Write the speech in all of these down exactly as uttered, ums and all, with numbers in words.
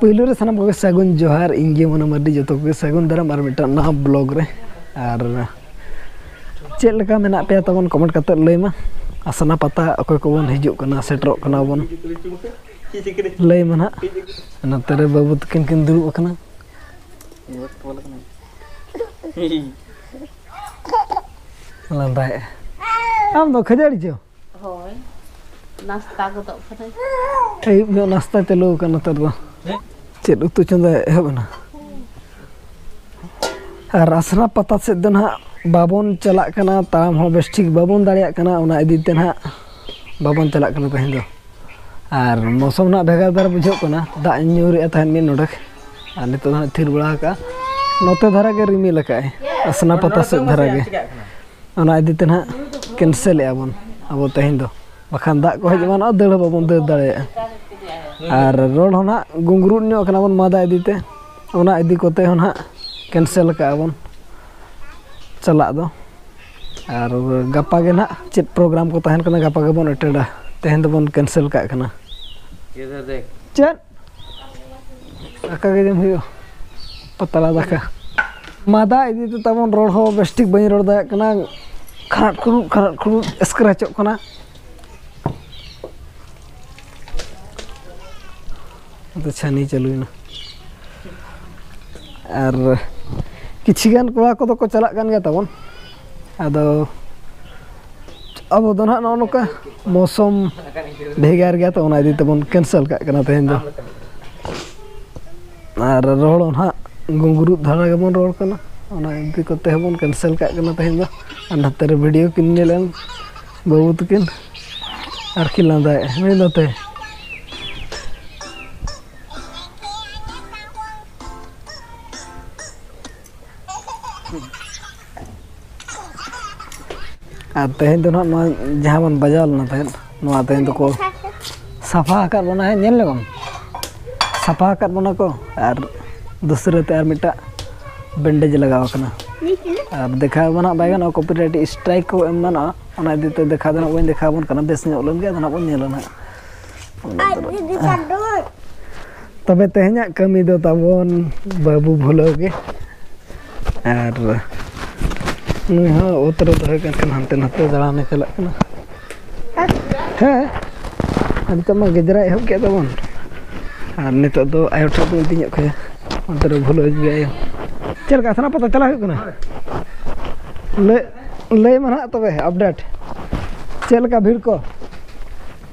ᱯᱳᱭᱞᱳ ᱨᱮ ᱥᱟᱱᱟᱢ ᱠᱚᱜᱮ ᱥᱟᱹᱜᱩᱱ ᱡᱚᱦᱟᱨ᱾ ᱤᱧ ᱜᱮ ᱢᱚᱱᱟ ᱢᱟᱹᱨᱰᱤ, ᱡᱚᱛᱚ ᱠᱚᱜᱮ ᱥᱟᱹᱜᱩᱱ ᱫᱟᱨᱟᱢ ᱟᱨ ᱢᱤᱫᱴᱟᱝ ᱱᱟᱣᱟ ᱵᱞᱚᱜ ᱨᱮ᱾ ᱟᱨ ᱪᱮᱫ ᱞᱮᱠᱟ ᱢᱮᱱᱟᱜ ᱯᱮᱭᱟ ᱛᱟᱵᱚᱱ, ᱠᱚᱢᱮᱱᱴ ᱠᱟᱛᱮ ᱞᱟᱹᱭ ᱢᱟ᱾ ᱟᱥᱱᱟ ᱯᱟᱛᱟ ᱚᱠᱚᱭ ᱠᱚᱵᱚᱱ ᱦᱤᱡᱩᱜ ᱠᱟᱱᱟ, ᱥᱮᱴᱮᱨᱚᱜ ᱠᱟᱱᱟ ᱵᱚᱱ, ᱞᱟᱹᱭ ᱢᱟ ᱱᱟᱦᱟᱜ᱾ ᱱᱚᱛᱮ ᱨᱮ ᱵᱟᱹᱵᱩ ᱛᱟᱹᱠᱤᱱ ᱠᱤᱱ ᱫᱩᱲᱩᱵ ᱟᱠᱟᱱᱟ᱾ ᱞᱟᱸᱫᱟᱭᱮᱫᱼᱟ᱾ ᱟᱢ ᱫᱚ ᱠᱷᱟᱹᱡᱟᱹᱲᱤ ᱪᱚ? ᱦᱳᱭ, ᱱᱟᱥᱛᱟ ᱜᱚᱫᱚᱜ ᱠᱟᱹᱱᱟᱹᱧ᱾ ᱟᱹᱭᱩᱵ ᱧᱚᱜ ᱱᱟᱥᱛᱟ ᱪᱟᱹᱞᱩ ᱟᱠᱟᱱᱟ ᱱᱮᱛᱟᱨ ᱫᱚ᱾ ᱪᱮᱫ ᱩᱛᱩ ᱪᱚᱸᱫᱟ ᱮᱦᱚᱵ ᱮᱱᱟ? ᱟᱨ ᱟᱥᱱᱟ ᱯᱟᱛᱟ ᱥᱮᱫ ᱫᱚ ᱱᱟᱦᱟᱜ ᱵᱟᱵᱚᱱ ᱪᱟᱞᱟᱜ ᱠᱟᱱᱟ, ᱛᱟᱲᱟᱢ ᱦᱚᱸ ᱵᱮᱥ ᱴᱷᱤᱠ ᱵᱟᱵᱚᱱ ᱫᱟᱲᱮᱭᱟᱜ ᱠᱟᱱᱟ, ᱚᱱᱟ ᱤᱫᱤ ᱛᱮ ᱱᱟᱦᱟᱜ ᱵᱟᱵᱚᱱ ᱪᱟᱞᱟᱜ ᱠᱟᱱᱟ ᱛᱮᱦᱮᱧ ᱫᱚ᱾ ᱟᱨ ᱢᱳᱥᱚᱢ ᱱᱟᱦᱟᱜ ᱵᱷᱮᱜᱟᱨ ᱵᱷᱮᱜᱟᱨ ᱵᱩᱡᱷᱟᱹᱜ ᱠᱟᱱᱟ, ᱫᱟᱜ ᱧᱩᱨᱮᱜᱼᱟ ᱛᱟᱦᱮᱸᱫ ᱢᱤᱫ ᱱᱚᱰᱮᱠ, ᱟᱨ ᱱᱤᱛᱚᱜ ᱫᱚ ᱱᱟᱦᱟᱜ ᱛᱷᱤᱨ ᱵᱟᱲᱟ ᱟᱠᱟᱜᱼᱟ᱾ ᱱᱚᱛᱮ ᱫᱷᱟᱨᱟ ᱜᱮ ᱨᱤᱢᱤᱞ ᱟᱠᱟᱫᱼᱟᱭ, ᱟᱥᱱᱟ ᱯᱟᱛᱟ ᱥᱮᱫ ᱫᱷᱟᱨᱟ ᱜᱮ᱾ ᱚᱱᱟ ᱤᱫᱤ ᱛᱮ ᱱᱟᱦᱟᱜ ᱠᱮᱱᱥᱮᱞᱮᱜᱼᱟ ᱵᱚᱱ ᱟᱵᱚ ᱛᱮᱦᱮᱧ ᱫᱚ, ᱵᱟᱠᱷᱟᱱ ᱫᱟᱜ ᱠᱚ ᱦᱮᱡ ᱮᱢᱟᱱᱚᱜᱼᱟ, ᱫᱟᱹᱲ ᱦᱚᱸ ᱵᱟᱵᱚᱱ ᱫᱟᱹᱲ ᱫᱟᱲᱮᱭᱟᱜᱼᱟ᱾ ᱟᱨ ᱨᱚᱲ ᱦᱚᱸ ᱱᱟᱦᱟᱜ ᱜᱩᱝᱜᱽᱨᱩᱫ ᱧᱚᱜ ᱠᱟᱱᱟ ᱵᱚᱱ ᱢᱟᱫᱟ ᱤᱫᱤ ᱛᱮ, ᱚᱱᱟ ᱤᱫᱤ ᱠᱚᱛᱮ ᱦᱚᱸ ᱱᱟᱦᱟᱜ ᱠᱮᱱᱥᱮᱞ ᱟᱠᱟᱜᱼᱟ ᱵᱚᱱ ᱪᱟᱞᱟᱜ ᱫᱚ᱾ ᱟᱨ ᱜᱟᱯᱟ ᱜᱮ ᱱᱟᱦᱟᱜ ᱪᱮᱫ ᱯᱨᱳᱜᱨᱟᱢ ᱠᱚ ᱛᱟᱦᱮᱱ ᱠᱟᱱᱟ, ᱜᱟᱯᱟ ᱜᱮᱵᱚᱱ ᱮᱴᱮᱱᱰᱟ᱾ ᱛᱮᱦᱮᱧ ᱫᱚᱵᱚᱱ ᱠᱮᱱᱥᱮᱞ ᱠᱟᱜ ᱠᱟᱱᱟ᱾ ᱪᱮᱫ? ᱫᱟᱠᱟ ᱜᱮ ᱡᱚᱢ ᱦᱩᱭᱩᱜᱼᱟ, ᱯᱟᱛᱲᱟ ᱫᱟᱠᱟ᱾ ᱢᱟᱫᱟ ᱤᱫᱤ ᱛᱮ ᱛᱟᱵᱚᱱ ᱨᱚᱲ ᱦᱚᱸ ᱵᱮᱥ ᱴᱷᱤᱠ ᱵᱟᱹᱧ ᱨᱚᱲ ᱫᱟᱲᱮᱭᱟᱜ ᱠᱟᱱᱟ, ᱠᱷᱟᱨᱟᱴ ᱠᱷᱩᱨᱩᱴ ᱠᱷᱟᱨᱟᱴ ᱠᱷᱩᱨᱩᱴ ᱥᱠᱨᱮᱪᱚᱜ ᱠᱟᱱᱟ᱾ ᱟᱫᱚ ᱪᱷᱟᱹᱱᱤ ᱪᱟᱹᱞᱩᱭᱮᱱᱟ᱾ ᱟᱨ ᱠᱤᱪᱷᱤ ᱜᱟᱱ ᱠᱚᱲᱟ ᱠᱚᱫᱚ ᱠᱚ ᱪᱟᱞᱟᱜ ᱠᱟᱱ ᱜᱮᱭᱟ ᱛᱟᱵᱚᱱ, ᱟᱫᱚ ᱟᱵᱚ ᱫᱚ ᱱᱟᱦᱟᱜ ᱱᱚᱜᱼᱚ ᱱᱚᱝᱠᱟ ᱢᱳᱥᱚᱢ ᱵᱷᱮᱜᱟᱨ ᱜᱮᱭᱟ, ᱛᱚ ᱚᱱᱟ ᱤᱫᱤ ᱛᱮᱵᱚᱱ ᱠᱮᱱᱥᱮᱞ ᱠᱟᱜ ᱠᱟᱱᱟ ᱛᱮᱦᱮᱧ ᱫᱚ᱾ ᱟᱨ ᱨᱚᱲ ᱦᱚᱸ ᱱᱟᱦᱟᱜ ᱜᱩᱝᱜᱽᱨᱩᱫ ᱫᱷᱟᱨᱟ ᱜᱮᱵᱚᱱ ᱨᱚᱲ ᱠᱟᱱᱟ, ᱚᱱᱟ ᱤᱫᱤ ᱠᱚᱛᱮ ᱦᱚᱸᱵᱚᱱ ᱠᱮᱱᱥᱮᱞ ᱠᱟᱜ ᱠᱟᱱᱟ ᱛᱮᱦᱮᱧ ᱫᱚ᱾ ᱟᱨ ᱱᱟᱛᱮ ᱨᱮ ᱵᱷᱤᱰᱤᱭᱳ ᱠᱤᱱ ᱧᱮᱞᱮᱫ ᱵᱟᱹᱵᱩ ᱛᱟᱹᱠᱤᱱ ᱟᱨ ᱠᱤᱱ ᱞᱟᱸᱫᱟᱭᱮᱫᱼᱟ, ᱢᱮᱱ ᱱᱚᱛᱮ᱾ ᱟᱨ ᱛᱮᱦᱮᱧ ᱫᱚ ᱱᱟᱦᱟᱜ ᱱᱚᱣᱟ ᱡᱟᱦᱟᱸ ᱵᱚᱱ ᱵᱟᱡᱟᱣ ᱞᱮᱱᱟ ᱛᱟᱦᱮᱸᱫ, ᱱᱚᱣᱟ ᱛᱮᱦᱮᱧ ᱫᱚᱠᱚ ᱥᱟᱯᱷᱟ ᱟᱠᱟᱫ ᱵᱚᱱᱟ᱾ ᱦᱮᱸ, ᱧᱮᱞ ᱞᱮᱵᱚᱱ, ᱥᱟᱯᱷᱟ ᱟᱠᱟᱫ ᱵᱚᱱᱟ ᱠᱚ᱾ ᱟᱨ ᱫᱩᱥᱨᱟᱹ ᱛᱮ ᱟᱨ ᱢᱤᱫᱴᱟᱜ ᱵᱮᱱᱰᱮᱡᱽ ᱞᱟᱜᱟᱣ ᱟᱠᱟᱱᱟ᱾ ᱟᱨ ᱫᱮᱠᱷᱟᱣ ᱫᱚ ᱱᱟᱦᱟᱜ ᱵᱟᱭ ᱜᱟᱱᱚᱜᱼᱟ, ᱠᱚᱯᱤᱨᱟᱭᱤᱴ ᱥᱴᱨᱟᱭᱤᱠ ᱠᱚ ᱮᱢ ᱜᱟᱱᱚᱜᱼᱟ᱾ ᱚᱱᱟ ᱤᱫᱤ ᱛᱮ ᱫᱮᱠᱷᱟᱣ ᱫᱚ ᱱᱟᱦᱟᱜ ᱵᱟᱹᱧ ᱫᱮᱠᱷᱟᱣ ᱟᱵᱚᱱ ᱠᱟᱱᱟ, ᱵᱮᱥ ᱧᱚᱜ ᱞᱮᱱ ᱜᱮ ᱟᱫᱚ ᱱᱟᱦᱟᱜ ᱵᱚᱱ ᱧᱮᱞᱟ ᱱᱟᱦᱟᱜ᱾ ᱛᱚᱵᱮ ᱛᱮᱦᱮᱧᱟᱜ ᱠᱟᱹᱢᱤ ᱫᱚ ᱛᱟᱵᱚᱱ ᱵᱟᱹᱵᱩ ᱵᱷᱩᱞᱟᱹᱣ ᱜᱮ᱾ ᱟᱨ ᱱᱩᱭ ᱦᱚᱸ ᱚᱛ ᱨᱮ ᱫᱚᱦᱚᱭ ᱠᱟᱱ ᱠᱷᱟᱱ ᱦᱟᱱᱛᱮ ᱱᱟᱛᱮ ᱫᱟᱬᱟᱱᱮ ᱪᱟᱞᱟᱜ ᱠᱟᱱᱟ᱾ ᱦᱮᱸ, ᱟᱨ ᱱᱤᱛᱚᱜ ᱢᱟ ᱜᱮᱡᱽᱨᱟ ᱮᱦᱚᱵ ᱠᱮᱫ ᱛᱟᱵᱚᱱ᱾ ᱟᱨ ᱱᱤᱛᱚᱜ ᱫᱚ ᱟᱭᱳ ᱴᱷᱮᱱ ᱵᱚᱱ ᱤᱫᱤ ᱧᱚᱜ ᱠᱟᱭᱟ, ᱚᱱᱛᱮ ᱨᱮ ᱵᱷᱩᱞᱟᱹᱣ ᱜᱮ ᱟᱭᱳ᱾ ᱪᱮᱫ ᱞᱮᱠᱟ ᱥᱟᱱᱟᱯᱟᱛᱟ ᱪᱟᱞᱟᱣ ᱦᱩᱭᱩᱜ ᱠᱟᱱᱟ? ᱞᱟᱹᱭ, ᱞᱟᱹᱭ ᱢᱮ ᱱᱟᱦᱟᱜ ᱛᱚᱵᱮ update, ᱪᱮᱫ ᱞᱮᱠᱟ ᱵᱷᱤᱲ ᱠᱚ?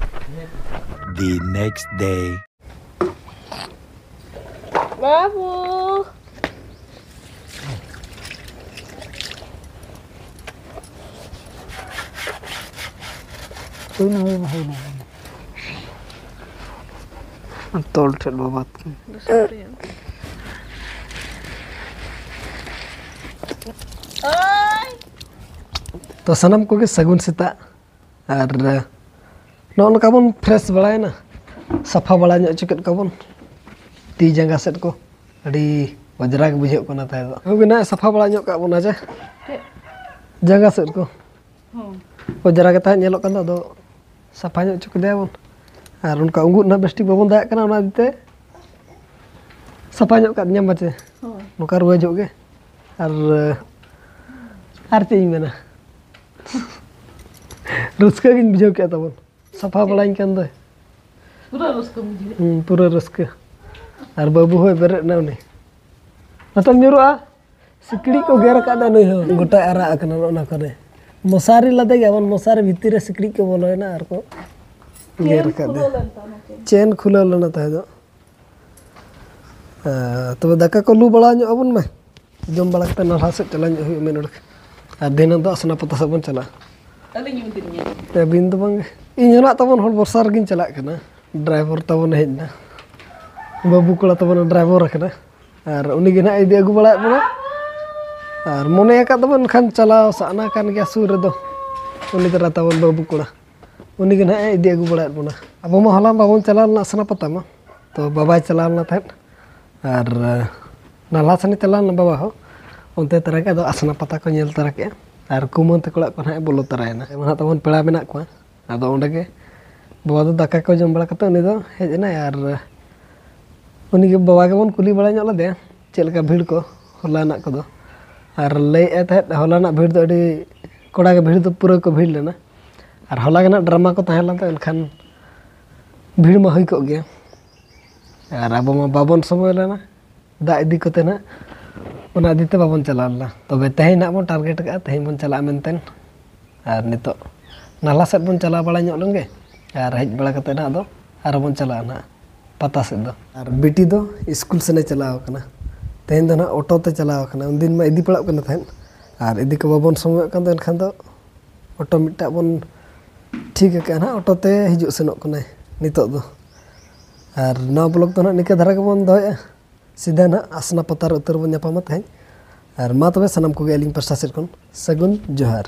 The next day. ᱵᱟᱹᱵᱩ᱾ ᱦᱩᱭᱱᱟ, ᱦᱩᱭᱱᱟ, ᱦᱩᱭᱱᱟ, ᱦᱩᱭᱱᱟ᱾ ᱛᱚᱞ ᱴᱷᱮᱱ ᱵᱟᱵᱟᱫ᱾ ᱛᱚ ᱥᱟᱱᱟᱢ ᱠᱚᱜᱮ ᱥᱟᱹᱜᱩᱱ ᱥᱮᱛᱟᱜ᱾ ᱟᱨ ᱱᱚᱜᱼᱚ ᱱᱚᱝᱠᱟ ᱵᱚᱱ fresh ᱵᱟᱲᱟᱭᱮᱱᱟ, ᱥᱟᱯᱷᱟ ᱵᱟᱲᱟ ᱧᱚᱜ ᱦᱚᱪᱚ ᱠᱮᱫ ᱠᱚᱣᱟ ᱵᱚᱱ᱾ ᱛᱤ ᱡᱟᱸᱜᱟ ᱥᱮᱫ ᱠᱚ ᱟᱹᱰᱤ ᱚᱡᱽᱨᱟ ᱜᱮ ᱵᱩᱡᱷᱟᱹᱜ ᱠᱟᱱᱟ ᱛᱟᱦᱮᱸ ᱫᱚ᱾ ᱦᱳᱭ, ᱱᱟᱜ ᱥᱟᱯᱷᱟ ᱵᱟᱲᱟ ᱧᱚᱜ ᱠᱟᱜ ᱵᱚᱱᱟ ᱡᱮ᱾ ᱪᱮᱫ? ᱡᱟᱸᱜᱟ ᱥᱮᱫ ᱠᱚ᱾ ᱦᱚᱸ᱾ ᱚᱡᱽᱨᱟ ᱜᱮ ᱛᱟᱦᱮᱸᱫ ᱧᱮᱞᱚᱜ ᱠᱟᱱ ᱫᱚ, ᱟᱫᱚ ᱥᱟᱯᱷᱟ ᱧᱚᱜ ᱦᱚᱪᱚ ᱠᱮᱫᱮᱭᱟ ᱵᱚᱱ᱾ ᱟᱨ ᱚᱱᱠᱟ ᱩᱸᱜᱩᱫ ᱱᱟᱜ ᱵᱮᱥᱴᱷᱤᱠ ᱵᱟᱵᱚᱱ ᱫᱟᱲᱮᱭᱟᱜ ᱠᱟᱱᱟ, ᱚᱱᱟ ᱤᱫᱤ ᱛᱮ ᱥᱟᱯᱷᱟ ᱧᱚᱜ ᱠᱟᱫ ᱧᱟᱢ ᱵᱟᱪᱮ᱾ ᱦᱳᱭ᱾ ᱱᱚᱝᱠᱟ ᱨᱩᱣᱟᱹ ᱦᱤᱡᱩᱜ ᱜᱮ᱾ ᱟᱨ ᱟᱨ ᱪᱮᱫ ᱤᱧ ᱢᱮᱱᱟ, ᱨᱟᱹᱥᱠᱟᱹ ᱜᱤᱧ ᱵᱩᱡᱷᱟᱹᱣ ᱠᱮᱫ ᱛᱟᱵᱚᱱ, ᱥᱟᱯᱷᱟ ᱵᱟᱲᱟᱧ ᱠᱟᱱ ᱫᱚᱭ᱾ ᱯᱩᱨᱟᱹ ᱨᱟᱹᱥᱠᱟᱹ ᱵᱩᱡᱷᱟᱹᱜ᱾ ᱦᱩᱸ, ᱯᱩᱨᱟᱹ ᱨᱟᱹᱥᱠᱟᱹ᱾ ᱟᱨ ᱵᱟᱹᱵᱩ ᱦᱚᱸᱭ ᱵᱮᱨᱮᱫ ᱮᱱᱟ ᱩᱱᱤ᱾ ᱱᱚᱛᱮᱢ ᱧᱩᱨᱩᱜᱼᱟ᱾ ᱥᱤᱠᱲᱤᱡ ᱠᱚ ᱜᱮᱨ ᱟᱠᱟᱫᱟ ᱱᱩᱭ ᱦᱚᱸ, ᱜᱚᱴᱟᱭ ᱟᱨᱟᱜ ᱟᱠᱟᱱᱟ ᱱᱚᱜᱼᱚ ᱱᱟ ᱠᱚᱨᱮ᱾ ᱢᱚᱥᱟᱨᱤ ᱞᱟᱫᱮ ᱜᱮ ᱟᱵᱚᱱ, ᱢᱚᱥᱟᱨᱤ ᱵᱷᱤᱛᱤᱨ ᱨᱮ ᱥᱤᱠᱲᱤᱡ ᱠᱚ ᱵᱚᱞᱚᱭᱮᱱᱟ ᱟᱨ ᱠᱚ ᱜᱮᱨ ᱪᱮᱱ ᱟᱠᱟᱫᱮᱭᱟ᱾ ᱠᱷᱩᱞᱟᱹᱣ ᱞᱮᱱ ᱛᱟᱦᱮᱱᱟ, ᱪᱮᱱ᱾ ᱪᱮᱱ ᱠᱷᱩᱞᱟᱹᱣ ᱞᱮᱱᱟ ᱛᱟᱦᱮᱸ ᱫᱚ᱾ ᱟᱨ ᱛᱚᱵᱮ ᱫᱟᱠᱟ ᱠᱚ ᱞᱩ ᱵᱟᱲᱟ ᱧᱚᱜ ᱟᱵᱚᱱ ᱢᱮ, ᱡᱚᱢ ᱵᱟᱲᱟ ᱠᱟᱛᱮ ᱱᱟᱞᱦᱟ ᱥᱮᱫ ᱪᱟᱞᱟᱣ ᱧᱚᱜ ᱦᱩᱭᱩᱜᱼᱟ ᱢᱮᱱ ᱩᱰᱩᱠ᱾ ᱟᱨ ᱫᱷᱤᱱᱟᱹᱱ ᱫᱚ ᱟᱥᱱᱟ ᱯᱟᱛᱟ ᱥᱮᱫ ᱵᱚᱱ ᱪᱟᱞᱟᱜᱼᱟ᱾ ᱟᱹᱞᱤᱧ ᱦᱚᱸ ᱤᱫᱤ ᱞᱤᱧᱟ᱾ ᱟᱹᱵᱤᱱ ᱫᱚ ᱵᱟᱝ, ᱤᱧ ᱦᱚᱸ ᱱᱟᱜ ᱛᱟᱵᱚᱱ ᱦᱚᱲ ᱵᱷᱚᱨᱥᱟ ᱨᱮᱜᱤᱧ ᱪᱟᱞᱟᱜ ᱠᱟᱱᱟ᱾ ᱰᱨᱟᱭᱵᱷᱟᱨ ᱛᱟᱵᱚᱱ ᱦᱮᱡ ᱮᱱᱟ, ᱵᱟᱹᱵᱩ ᱠᱚᱲᱟ ᱛᱟᱵᱚᱱ ᱰᱨᱟᱭᱵᱷᱟᱨ ᱟᱠᱟᱱᱟ᱾ ᱟᱨ ᱩᱱᱤ ᱜᱮ ᱱᱟᱦᱟᱜ ᱤᱫᱤ ᱟᱹᱜᱩ ᱵᱟᱲᱟᱭᱮᱫ ᱵᱚᱱᱟ᱾ ᱟᱨ ᱢᱚᱱᱮ ᱟᱠᱟᱫ ᱫᱚᱵᱚᱱ ᱮᱱᱠᱷᱟᱱ ᱪᱟᱞᱟᱣ ᱥᱟᱱᱟ ᱠᱟᱱ ᱜᱮᱭᱟ ᱥᱩᱨ ᱨᱮᱫᱚ᱾ ᱩᱱᱤ ᱫᱟᱨᱟ ᱛᱟᱵᱚᱱ ᱵᱟᱹᱵᱩ ᱠᱚᱲᱟ, ᱩᱱᱤ ᱜᱮ ᱱᱟᱦᱟᱜ ᱮ ᱤᱫᱤ ᱟᱹᱜᱩ ᱵᱟᱲᱟᱭᱮᱫ ᱵᱚᱱᱟ᱾ ᱟᱵᱚ ᱢᱟ ᱦᱚᱞᱟ ᱵᱟᱵᱚᱱ ᱪᱟᱞᱟᱣ ᱞᱮᱱᱟ ᱟᱥᱱᱟ ᱯᱟᱛᱟ ᱢᱟ, ᱛᱚ ᱵᱟᱵᱟᱭ ᱪᱟᱞᱟᱣ ᱞᱮᱱᱟ ᱛᱟᱦᱮᱸᱫ᱾ ᱟᱨ ᱱᱟᱞᱦᱟ ᱥᱮᱱᱮ ᱪᱟᱞᱟᱣ ᱞᱮᱱᱟ ᱵᱟᱵᱟ ᱦᱚᱸ, ᱚᱱᱛᱮ ᱛᱟᱨᱟ ᱜᱮ ᱟᱫᱚ ᱟᱥᱱᱟ ᱯᱟᱛᱟ ᱠᱚ ᱧᱮᱞ ᱛᱟᱨᱟ ᱠᱮᱜᱼᱟ᱾ ᱟᱨ ᱠᱩᱢᱟᱹᱝ ᱛᱟᱠᱚ ᱚᱲᱟᱜ ᱠᱚ ᱱᱟᱦᱟᱜ ᱮ ᱵᱚᱞᱚ ᱛᱟᱨᱟᱭᱮᱱᱟ᱾ ᱟᱭᱢᱟ ᱱᱟᱦᱟᱜ ᱛᱟᱵᱚᱱ ᱯᱮᱲᱟ ᱢᱮᱱᱟᱜ ᱠᱚᱣᱟ᱾ ᱟᱫᱚ ᱚᱸᱰᱮ ᱜᱮ ᱵᱟᱵᱟ ᱫᱚ ᱫᱟᱠᱟ ᱠᱚ ᱡᱚᱢ ᱵᱟᱲᱟ ᱠᱟᱛᱮ ᱩᱱᱤ ᱫᱚ ᱦᱮᱡ ᱮᱱᱟᱭ᱾ ᱟᱨ ᱩᱱᱤ ᱜᱮ ᱵᱟᱵᱟ ᱜᱮᱵᱚᱱ ᱠᱩᱞᱤ ᱵᱟᱲᱟ ᱧᱚᱜ ᱞᱮᱫᱮᱭᱟ ᱪᱮᱫ ᱞᱮᱠᱟ ᱵᱷᱤᱲ ᱠᱚ ᱦᱚᱞᱟᱱᱟᱜ ᱠᱚᱫᱚ᱾ ᱟᱨ ᱞᱟᱹᱭᱮᱫ ᱛᱟᱦᱮᱸᱫ ᱦᱚᱞᱟᱱᱟᱜ ᱵᱷᱤᱲ ᱫᱚ ᱟᱹᱰᱤ ᱠᱚᱲᱟ ᱜᱮ ᱵᱷᱤᱲ ᱫᱚ ᱯᱩᱨᱟᱹ ᱠᱚ ᱵᱷᱤᱲ ᱞᱮᱱᱟ᱾ ᱟᱨ ᱦᱚᱞᱟ ᱜᱮ ᱱᱟᱜ ᱰᱨᱟᱢᱟ ᱠᱚ ᱛᱟᱦᱮᱸ ᱞᱮᱱ ᱛᱟᱦᱮᱸ, ᱮᱱᱠᱷᱟᱱ ᱵᱷᱤᱲ ᱢᱟ ᱦᱩᱭ ᱠᱚᱜ ᱜᱮᱭᱟ᱾ ᱟᱨ ᱟᱵᱚ ᱢᱟ ᱵᱟᱵᱚᱱ ᱥᱚᱢᱚᱭ ᱞᱮᱱᱟ ᱫᱟᱜ ᱤᱫᱤ ᱠᱚᱛᱮ ᱱᱟᱜ, ᱚᱱᱟ ᱤᱫᱤ ᱛᱮ ᱵᱟᱵᱚᱱ ᱪᱟᱞᱟᱣ ᱞᱮᱱᱟ᱾ ᱛᱚᱵᱮ ᱛᱮᱦᱮᱧ ᱱᱟᱜ ᱵᱚᱱ ᱴᱟᱨᱜᱮᱴ ᱟᱠᱟᱫᱼᱟ, ᱛᱮᱦᱮᱧ ᱵᱚᱱ ᱪᱟᱞᱟᱜᱼᱟ ᱢᱮᱱᱛᱮ᱾ ᱟᱨ ᱱᱤᱛᱚᱜ ᱱᱟᱞᱦᱟ ᱥᱮᱫ ᱵᱚᱱ ᱪᱟᱞᱟᱣ ᱵᱟᱲᱟ ᱧᱚᱜ ᱞᱮᱱ ᱜᱮ, ᱟᱨ ᱦᱮᱡ ᱵᱟᱲᱟ ᱠᱟᱛᱮ ᱱᱟᱜ ᱟᱫᱚ ᱟᱨᱦᱚᱸ ᱵᱚᱱ ᱪᱟᱞᱟᱜᱼᱟ ᱱᱟᱜ ᱯᱟᱛᱟ ᱥᱮᱫ ᱫᱚ᱾ ᱟᱨ ᱵᱤᱴᱤ ᱫᱚ ᱥᱠᱩᱞ ᱥᱮᱱᱮ ᱪᱟᱞᱟᱣ ᱟᱠᱟᱱᱟ᱾ ᱛᱮᱦᱮᱧ ᱫᱚ ᱱᱟᱜ ᱚᱴᱳ ᱛᱮ ᱪᱟᱞᱟᱣ ᱟᱠᱟᱱᱟ, ᱩᱱᱫᱤᱱ ᱢᱟ ᱤᱫᱤ ᱯᱟᱲᱟᱜ ᱠᱟᱱᱟ ᱛᱟᱦᱮᱸᱫ, ᱟᱨ ᱤᱫᱤ ᱠᱚ ᱵᱟᱵᱚᱱ ᱥᱚᱢᱚᱭᱚᱜ ᱠᱟᱱ ᱫᱚ, ᱮᱱᱠᱷᱟᱱ ᱫᱚ ᱚᱴᱳ ᱢᱤᱫᱴᱟᱜ ᱵᱚᱱ ᱴᱷᱤᱠ ᱟᱠᱟᱫᱼᱟ ᱱᱟᱜ, ᱚᱴᱳ ᱛᱮ ᱦᱤᱡᱩᱜ ᱥᱮᱱᱚᱜ ᱠᱟᱱᱟᱭ ᱱᱤᱛᱚᱜ ᱫᱚ᱾ ᱟᱨ ᱱᱚᱣᱟ ᱵᱞᱚᱜ ᱫᱚ ᱱᱟᱜ ᱱᱤᱝᱠᱟᱹ ᱫᱷᱟᱨᱟ ᱜᱮᱵᱚᱱ ᱫᱚᱦᱚᱭᱟ, ᱥᱤᱫᱷᱟᱹ ᱱᱟᱜ ᱟᱥᱱᱟ ᱯᱟᱛᱟ ᱨᱮ ᱩᱛᱟᱹᱨ ᱵᱚᱱ ᱧᱟᱯᱟᱢᱟ ᱛᱮᱦᱮᱧ᱾ ᱟᱨ ᱢᱟ ᱛᱚᱵᱮ ᱥᱟᱱᱟᱢ ᱠᱚᱜᱮ ᱟᱹᱞᱤᱧ ᱯᱟᱥᱴᱟ ᱥᱮᱫ ᱠᱷᱚᱱ ᱥᱟᱹᱜᱩᱱ ᱡᱚᱦᱟᱨ᱾